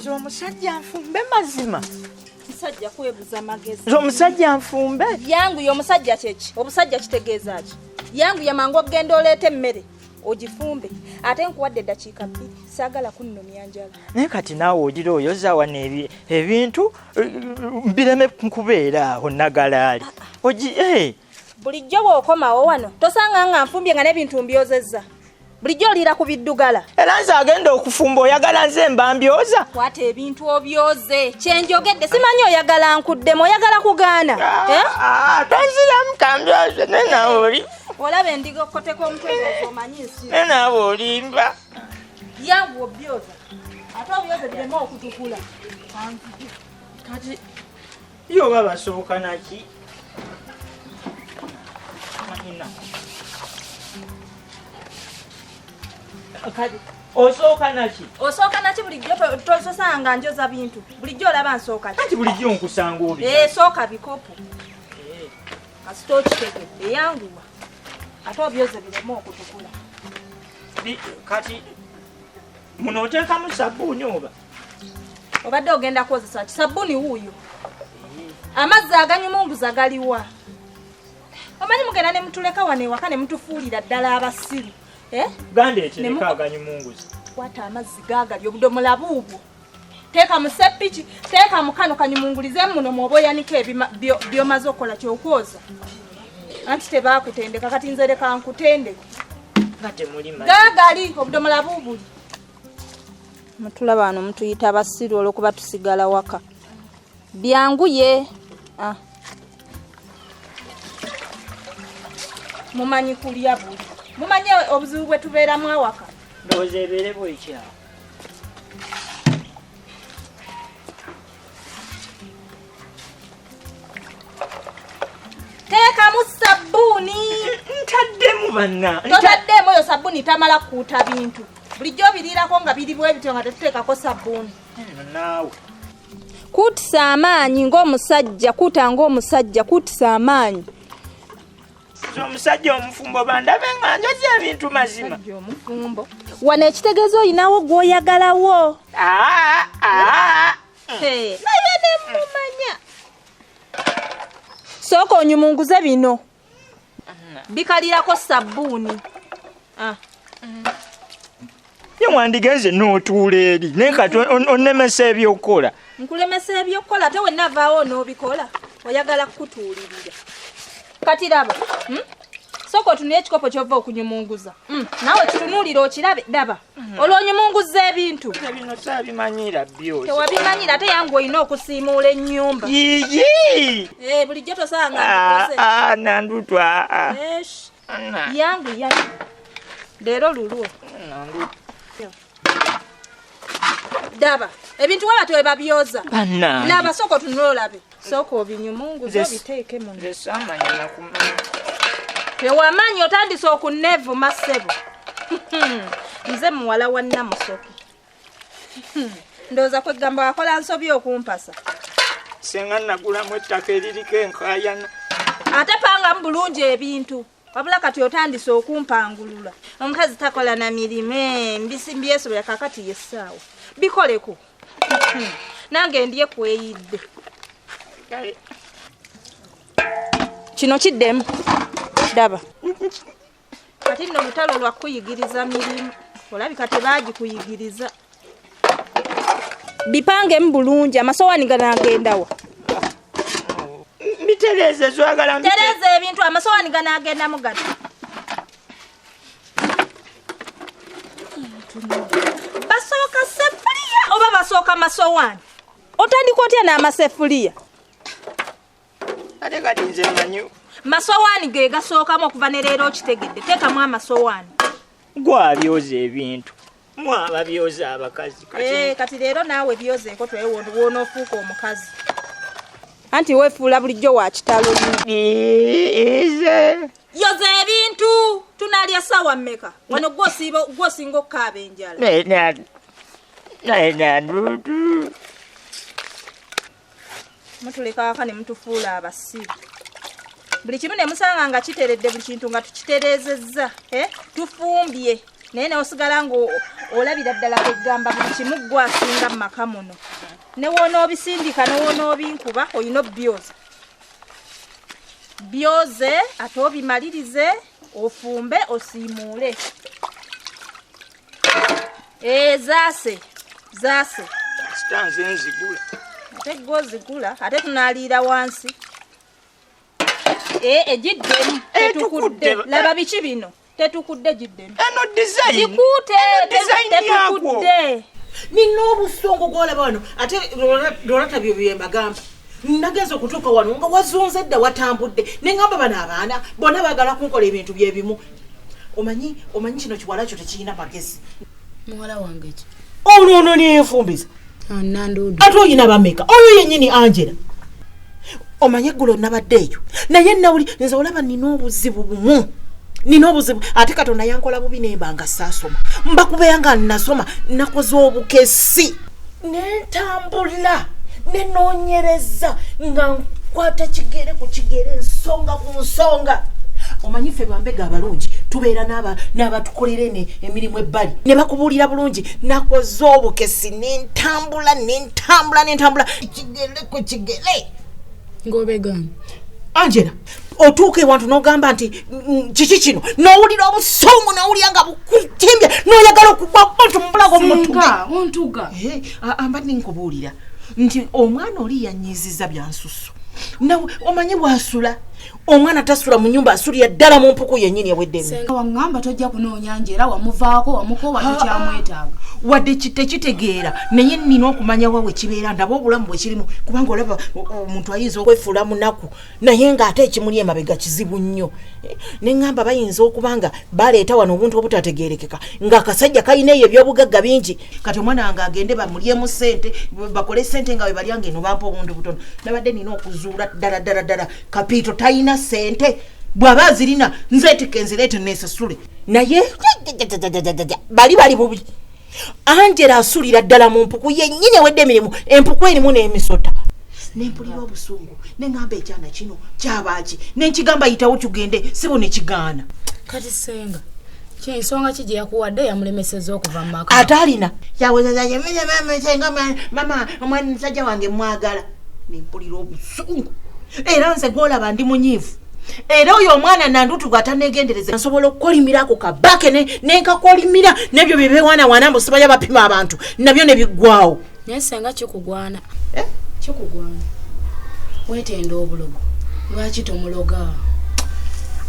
Nze omusajja nfumbe mazima. Musajja kwebuza magezi. Nze omusajja nfumbe. Yanguya omusajja kyeki? Obusajja kitegeeza ki? Yanguya mangu okugenda oleeta emmere ogifumbe, ate nkuwadde eddakiika 2, saagala kunnumya njala. Naye kati naawe ogira oyoza wano ebintu mbireme nkubeera awo nagalaali. Bulijjo bw'okomawo wano tosanga nga nfumbye nga n'ebintu mbyozezza. Bulijjo oliira ku biddugala. Era nze agenda okufumba oyagala nze mba mbyoza? Kwata ebintu obyoze. Kye njogedde simanyi oyagala nkuddemu, oyagala kugaana. Tonziramu kambyoze naye naawe oli. Olaba endiga okukoteka omutwe ng'omanyi nsi. Naye naawe olimba. Yangu obyoza. Ate obyoze bireme okutukula. Kati yo oba basooka naki? Kati osooka naki? Osooka naki bulijjo tosanga njoza bintu. Bulijjo olaba nsooka ki? Kati bulijjo nkusanga obi. Sooka bikopo. Kasita okitegedde yanguwa. Ate obyoze bireme okutukula. Kati muno oteekamu sabbuuni oba? Obadde ogenda kukozesa ki? Sabbuuni wuuyo. Amazzi aganyumunguza galiwa? Omanyi mugenda ne mutuleka wano ewaka ne mutufuulira ddala abasiru. Ganda etereka aganyumunguza. Kwata amazzi gaagali obudomola buubwo. Teeka mu seppiki, teeka mu kano kanyumungulize muno mw'oba oyanika by'omaze okukola ky'okwoza. Anti tebaakutendeka kati nze leka nkutendeke. Nga temuli mazzi. Gaagali obudomola buubuli. Mutulaba wano mutuyita basiru olw'okuba tusigala waka. Byanguye. Mumanyi kulya buli. Mumanyi obuzibu bwe tubeeramu awaka. Ndowooza ebeere bwekyawo. Teekamu sabbuuni. Ntaddemu banna. Totaddemu oyo sabbuuni tamala kukuuta bintu. Bulijjo obiriirako nga biri bwe bityo nga tetuteekako sabbuuni. Naawe. Kuutisa amaanyi ng'omusajja, kuuta ng'omusajja, kuutisa amaanyi. Omusajja omufumbo bandabe nga njoza ebintu mazima. Omusajja omufumbo. Wano ekitegeeza olinawo gw'oyagalawo. Naye ne mumanya. Sooka onyumunguze bino. Bikalirako sabbuuni. Ye wandigenze n'otuula eri naye kati onnemesa ebyokukola. Nkulemesa ebyokukola ate wenna avaawo n'obikola oyagala kukutuulirira. Kati laba, Sooka otunule ekikopo ky'ova okunyumunguza. Naawe kitunuulire okirabe, daba. Olw'onyumunguza ebintu. Bino saabimanyira byoza. Tewabimanyira ate yangu olina okusiimuula ennyumba. Yiyi! Bulijjo tosanga mbikoze. Nandutwa. Yangu yangu. Leero lulwo. Daba, ebintu waba tewebabyoza. Bannange. Laba sooka otunule olabe. Sooka obinyumunguze obiteeke muno. Nze saamanya na kumanya. Tewamanyi otandise okunneevuma ssebo. Nze muwala wa Namusoke. Ndowooza kwegamba wakola nsobi okumpasa. Singa nagulamu ettaka eririko enkaayana. Ate pangamu bulungi ebintu. Wabula kati otandise okumpangulula. Omukazi takola na mirimu, mbyesobera kaakati ye ssaawa. Bikoleko. Nange ndye kweyidde. Kino kiddemu. Daba. Kati nno lutalo lwa kuyigiriza mirimu. Olabika tebaagikuyigiriza. Bipangemu bulungi, amasowaani ganaagenda wa? Mbitereeze zwagala Tereeza ebintu, amasowaani ganaagendamu gati. Basooka sefuliya oba basooka masowaani? Otandika otya n'amasefuliya? Ate kati nze mmanyi. Masowaani ge gasookamu okuva ne leero okitegedde. Teekamu amasowaani. Gwabyoza ebintu. Mwababyoza abakazi. Kati leero naawe byozeeko twewonoofuuka omukazi. Anti weefuula bulijjo wa kitalo nnyo. Yoza ebintu tunalya ssaawa mmeka? Wano gw'osinga okukaaba enjala. Nandutu. Mutuleka waka ne mutufuula abasiru. Buli kimu ne musanga nga kiteredde, buli kintu nga tukitereezezza, tufumbye. Naye n'osigala ng'olabira ddala kwegamba buli kimu ggwe asinga mu maka muno. Ne w'onoobisindika ne w'onoobinkuba olina obbyoza. Byoze ate obimalirize, ofumbe osiimuule. Zaase zaase. Sitanze nzigula. Ate ggwe ozigula ate tunaaliira wansi. Egiddemu tetukudde. Laba biki bino? Tetukudde giddemu. Eno design. Gikuute tetukudde. Nina obusungu gw'olaba wano ate Lorata byo bye mbagamba. Nagenze okutuuka wano nga wazunze dda watambudde ne ŋŋamba bano abaana bonna baagala kunkola ebintu bye bimu. Omanyi kino kiwala kyo tekirina magezi. Muwala wange ki? Ono neefumbiza. Nandudu. Ate oyina bameka? Oyo yennyini Angela. Omanyi eggulo nabadde eyo naye nawuli nze olaba nina obuzibu bumu. Nina obuzibu ate Katonda yankola bubi nemba nga saasoma. Mba kubeera nga nasoma nakoze obukesi. Nentambula nenoonyereza nga nkwata kigere ku kigere, nsonga ku nsonga. Omanyi ffe bambega abalungi tubeera n'abatukolera emirimu ebbali ne bakubuulira bulungi. Nakoze obukesi nentambula nentambula nentambula kigere ku kigere. Ng'obegana. Angela, otuuka ewantu n'ogamba nti kiki kino, n'owulira obusungu n'owulira nga bukutimbye n'oyagala okugwa bantu mu bulago mutuga. Ontuga. Amba nkubuulira nti omwana oli yanyiizizza bya nsusu. Nawe omanyi bw'asula. Omwana tasula mu nnyumba, asulira ddala mu mpuku yennyini ewedde. Senga waŋŋamba tojja kunoonya Angela, wamuvaako wamukowa tokyamwetaaga. Wadde tekitegeera naye nnina okumanya wa we kibeera, ndaba obulamu bwe kirimu, kubanga olaba omuntu ayinza okwefuula munaku naye ng'ate ekimuli emabega kizibu nnyo. Ne ŋŋamba bayinza okuba nga baleeta wano obuntu obutategeerekeka ng'akasajja kalina eyo ebyobugagga bingi. Kati omwana wange agende bamulyemu ssente, bakole ssente nga bwe balya ng'eno bampa obuntu butono. Nabadde nina okuzuula ddala ddala ddala Kapiito talina ssente, bw'aba azirina nze etika enzireete neesasule. Naye bali bubi. Angela asulira ddala mu mpuku yennyini ewedde emirimu, empuku erimu n'emisota. Nempulira obusungu ne ŋŋamba ekyana kino kyabaaki, ne nkigamba yitawo tugende, sibo ne kigaana. Kati senga kyensonga ki gye yakuwadde yamulemesezza okuva mu maka? Ate alina yawezasenga mama omwana musajja wange mwagala. Nempulira obusungu era nze gw'olaba ndi munyiivu. Era oyo omwana Nandutu gw'ataneegendereza nsobola okukolimirako kabake nenkakolimira n'ebyo bye beewaanawaana mbu sibaya bapima abantu nabyo ne biggwawo. Naye senga kikugwana. Kikugwana. Weetenda obulogo. Lwaki tomuloga?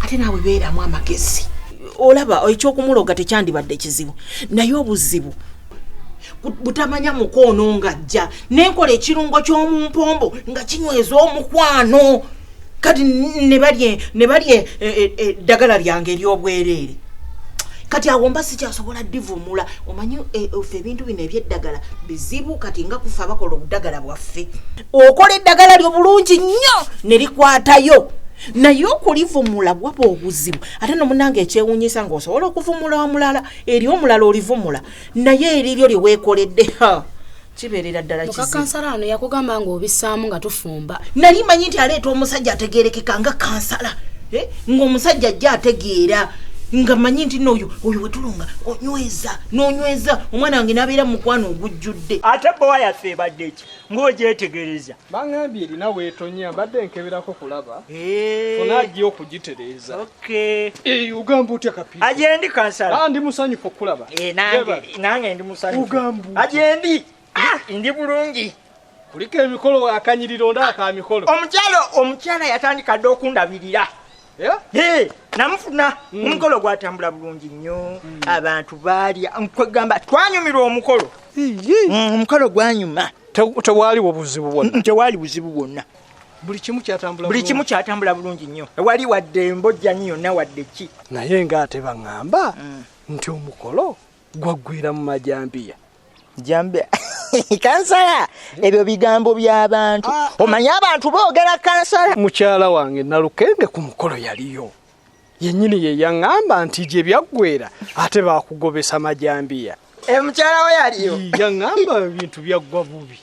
Ate naawe beeramu amagezi. Olaba ekyokumuloga tekyandibadde kizibu naye obuzibu butamanya mukono ng'ajja nenkola ekirungo ky'omumpombo nga kinyweza omukwano. Kati ne balye eddagala lyange ery'obwereere. Kati awo mba sikyasobola ddivumula. Omanyi ffe ebintu bino eby'eddagala bizibu kati nga kufa abakola obuddagala bwaffe. Okola eddagala lyo bulungi nnyo ne likwatayo naye okulivumula bwaba obuzibu. Ate no munnange ekyewuunyisa ng'osobola okuvumula omulala, eri omulala olivumula naye eriryo lye weekoledde kibeerera ddala kizibu. Kansala ano yakugamba ng'obissaamu nga tufumba. Nali manyi nti aleeta omusajja ategeerekeka nga kansala, ng'omusajja ajja ategeera, nga manyi nti n'oyo oyo wetulonga onyweza n'onyweza omwana wange n'abeera mu mukwano ogujjudde. Ate bbowa yaffe ebadde ki ng'ogyetegereza? Baŋŋambye erina weetonya, mbadde nkeberako kulaba. Onaajja okugitereeza. Ogamba otya Kapiito? Agendi kansala. Ndi musanyufu okulaba. Nange ndi musanyufu. Agendi. Ndi bulungi. Kuliko emikolo akanyiriro nda akamikolo. Omukyala yatandika dda okundabirira. Namufuna omukolo gwatambula bulungi nnyo. Abantu baalya nkwegamba twanyumirwa omukolo. Omukolo gwanyuma. Tewaaliwo buzibu bwonna. Tewaali buzibu bwonna. Buli kimu kyatambula bulungi. Buli kimu kyatambula bulungi nnyo. Ewali wadde embojjanyi yonna wadde ki. Naye ng'ate baŋŋamba nti omukolo gwaggwera mu majambiya. Jambiya. Kansala, ebyo bigambo by'abantu. Omanyi abantu boogera kansala. Mukyala wange Nalukenge ku mukolo yaliyo. Yennyini ye yaŋŋamba nti gye byaggwera ate baakugobesa majambiya. Mukyala we yaliyo. Yaŋŋamba ebintu byaggwa bubi.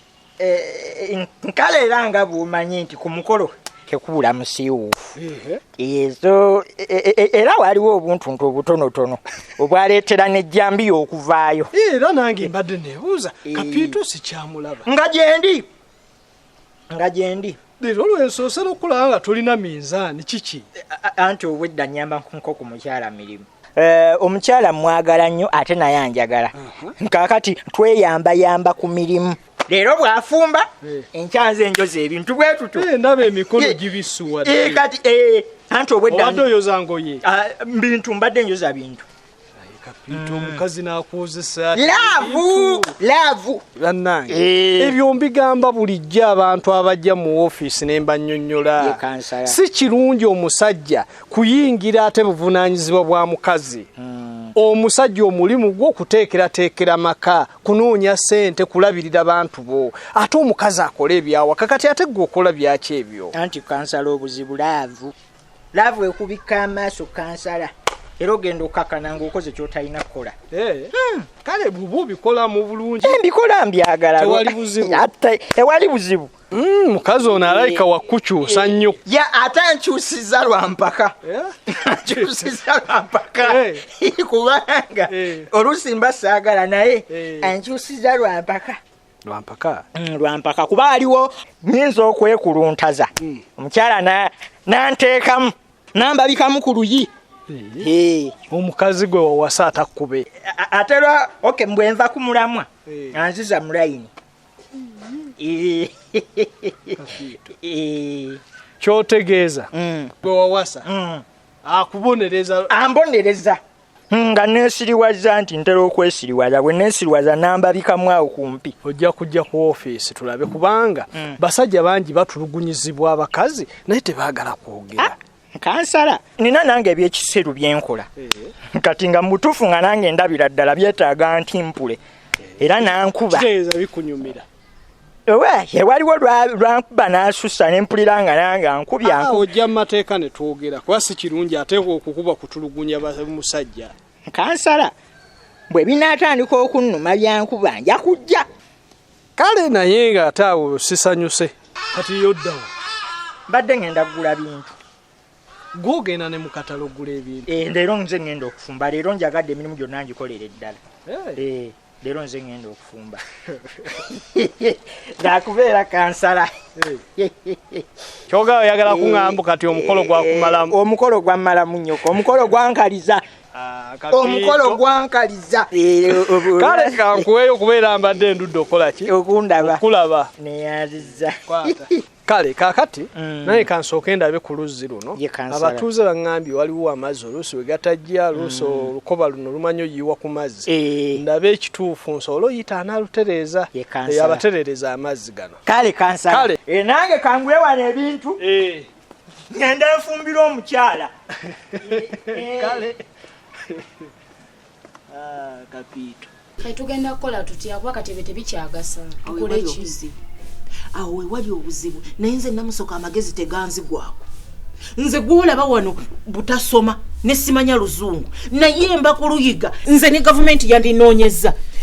Nkale era nga bw'omanyi nti ku mukolo Tekubula musiiwuufu. Ezo era waliwo obuntuntu obutonotono obwaleetera n'ejjambiya okuvaayo. Era nange mbadde neebuuza Kapiito sikyamulaba. Nga gyendi. Nga gyendi. Leero lwensoose n'okulaba nga tolina minzaani kiki? Anti obwedda nnyamba nkoko mukyala mirimu. Omukyala mwagala nnyo ate naye anjagala. Kaakati tweyambayamba ku mirimu. Leero bw'afumba enkya nze njoza ebintu bwe tutyo. Ndaba emikono gibisuwa. Kati anti obwedda obadde oyoza ngoye. Bintu mbadde njoza bintu. Kapiito omukazi n'akwozesa. Laavu! Laavu! Bannange ebyo mbigamba bulijjo abantu abajja mu woofiisi ne mbannyonnyola. Si kirungi omusajja kuyingira ate buvunaanyizibwa bwa mukazi. Omusajja omulimu gwo okuteekerateekera maka, kunoonya ssente, kulabirira bantu bo. Ate omukazi akola ebyawaka, kati ate ggwe okola byaki ebyo? Anti kansala obuzibu laavu. Laavu ekubikka amaaso kansala. Era ogenda okkakkana ng'okoze ky'otalina kukola. Kale bw'oba obikola mu bulungi. Mbikola mbyagala. Tewali buzibu. Tewali buzibu. Mukazi ono alabika wakukyusa nnyo. Ya ate ankyusizza lwa mpaka. Ankyusizza lwa mpaka. Kubanga oluusi mba saagala naye ankyusizza lwa mpaka. Lwa mpaka? Lwa mpaka kuba aliwo nnyinza okwekuluntaza. Omukyala n'anteekamu n'ambabikamu ku luyi. Omukazi gwe wawasa atakube. Ate lwa okay mbwe nva ku mulamwa. Anziza mu layini. Kyotegeeza gwe wawasa akubonereza. Ambonereza nga neesiriwaza nti ntera okwesiriwaza bwe neesiriwaza nambabikamu awo kumpi. Ojja kujja ku woofiisi tulabe kubanga basajja bangi batulugunyizibwa abakazi naye tebaagala kwogera. Kansala nina nange ebyekisiru byenkola. Kati nga mutuufu nga nange ndabira ddala byetaaga nti mpule era nankuba. Kitegeeza bikunyumira. Owe waliwo lwankuba n'asusa ne mpulira nga nange ankubya. Ojja mu mateeka ne twogera kuba si kirungi ate okukuba kutulugunya musajja. Kansala bwe binaatandika okunnuma byankuba nja kujja. Kale naye nga ate awo sisanyuse. Kati yoddawo. Mbadde ngenda kugula bintu. Gw'ogenda ne mu katale ogula ebintu. Leero nze ngenda okufumba, leero njagadde emirimu gyonna ngikolere ddala. Leero nze ngenda okufumba. Nakubeera kansala. Kyogaba oyagala kuŋŋamba kati omukolo gwakumalamu. Omukolo gwammalamu nnyoko, omukolo gwankaliza. Omukolo gwankaliza. Kale kankuweeyo kubeera mbadde ndudde okukola ki? Okundaba. Okulaba. Neyanzizza. Kale kaakati naye kansooke ndabe ku luzzi luno. Abatuuze baŋŋambye waliwo amazzi oluusi we gatajja, oluusi olukoba luno lumanyi oyiwa ku mazzi. Ndabe ekituufu nsobole oyita anaalutereeza. Abatereereza amazzi gano. Kale kansala. Nange kangule wano ebintu. Ngenda nfumbira omukyala. Kale. Kapiito. Kale tugenda kukola tutya kuba kati ebyo tebikyagasa. Tukole ki? Awo wewali obuzibu naye nze namusoka amagezi teganzigwako. Nze gw'olaba wano butasoma ne simanya luzungu naye mba kuluyiga. Nze ne gavumenti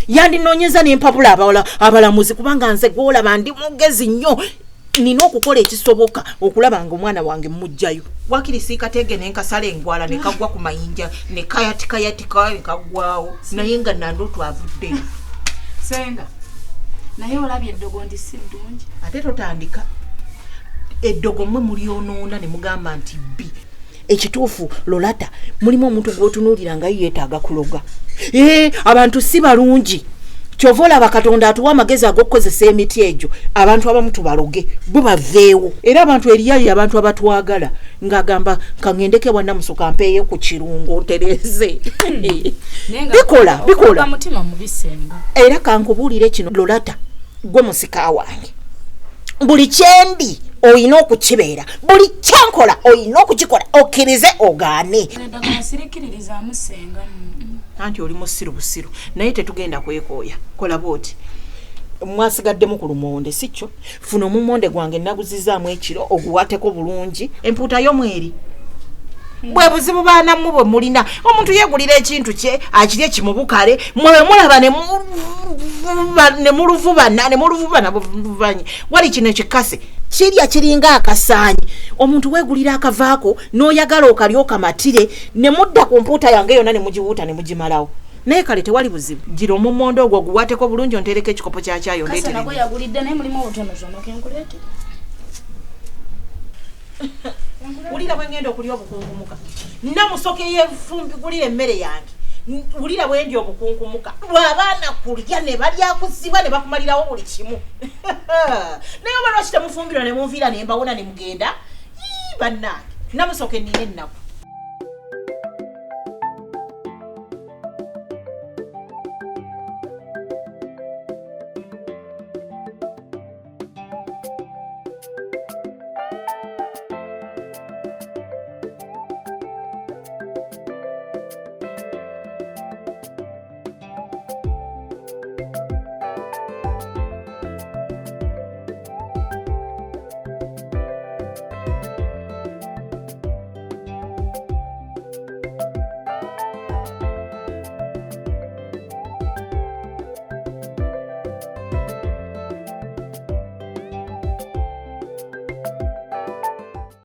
yandinoonyeza n'empabula abalamuzi kubanga nze gw'olaba ndi mugezi nnyo. Nina okukola ekisoboka okulaba nga omwana wange mmuggyayo. Wakiri siikateege ne nkasala engwala ne kagwa ku mayinja ne kayatikayatika ne kaggwawo naye nga Nandutu avuddeyo. Senga naye olabye eddogo nti si ddungi. Ate totandika eddogo mmwe mulyonoona ne mugamba nti bbi. Ekituufu Lolata mulimu omuntu gw'otunuulira nga ye yeetaaga kuloga. Abantu si balungi. Kyova olaba Katonda atuwa amagezi ag'okukozesa emiti egyo abantu abamu tubaloge bo baveewo. Era abantu eriyayo abantu abatwagala ng'agamba kaŋŋendeko ewa Namusoka mpeeyo ku kirungo ntereeze. Bikola bikola. Mutima mubi Senga. Era kankubuulire kino Lolata gwe musika wange. Buli kyendi olina okukibeera, buli kyenkola olina okukikola, okkirize ogaane. Eddagala sirikkiririzaamu Senga. Anti oli musiru busiru naye tetugenda kwekooya. Kola bw'oti. Mwasigaddemu ku lumonde si kyo? Funa omumonde gwange naguzizaamu ekiro oguwateko bulungi. Empuuta yo mweri. Bwe buzibu baanammwe bwe mulina. Omuntu yeegulira ekintu kye akirye kimubukale, mwe mulaba ne muluvubana buvubanye. Wali kino ekikase Kirya kiringa akasaanyi. Omuntu weegulira akavaako n'oyagala okalya okamatire, ne mudda ku mpuuta yange yonna ne mugiwuuta ne mugimalawo. Naye kale tewali buzibu. Gira omummondo ogwo oguwaateko bulungi onteereko ekikopo kya caayi Kasa ondeetere. nagwo yagulidde naye mulimu obutonotono kenkuleete. Wulira bwe ngenda okulya obukunkumuka. Namusoke yefumbigulira emmere yange. Wulira bwe ndya obukunkumuka. Lw'abaana kulya ne balyakuzibwa ne bakumalirawo buli kimu. Naye oba lwaki temufumbirwa ne munviira ne mbawona ne mugenda? Ii, bannange. Namusoke nnina ennaku.